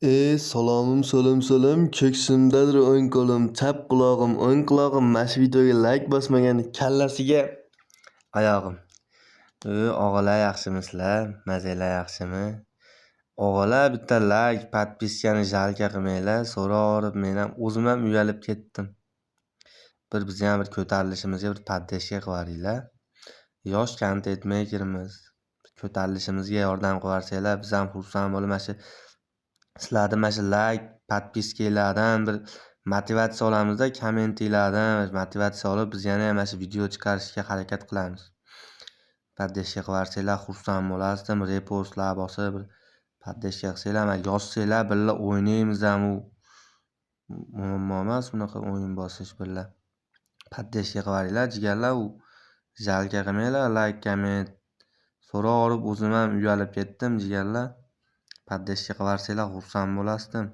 Salomim so'lim so'lim, ko'ksimdadir o'ng qo'lim, chap qulog'im, o'ng qulog'im, mana shu videoga layk bosmagan kallasiga oyog'im. Og'alar, yaxshimisizlar? Mazanglar yaxshimi? Og'alar, bitta layk, подписка ni жалко qilmanglar. So'rab men ham o'zim ham uyalib ketdim. Bir bizni ham bir ko'tarilishimizga bir поддержка qilaveringlar. Yosh kontent meykerimiz. Ko'tarilishimizga yordam qilaversanglar, biz ham xursand bo'lib, mana shu sizlarni mana shu layk, подписка lardan bir motivatsiya olamizda, kommentinglardan motivatsiya olib, biz yana ham mana shu video chiqarishga harakat qilamiz. Поддержка qilaversanglar, xursand bo'lardim. Repostlar bosib bir поддержка qilsanglar, mana yozsanglar, birga o'ynaymiz ham, u muammo emas unaqa o'yin bosish birga. Поддержка qilaveringlar, jigarlar, u жалко qilmanglar, layk, komment so'rab o'zim ham uyalib ketdim, jigarlar. Поддержка qilaversanglar, xursand bo'lardim.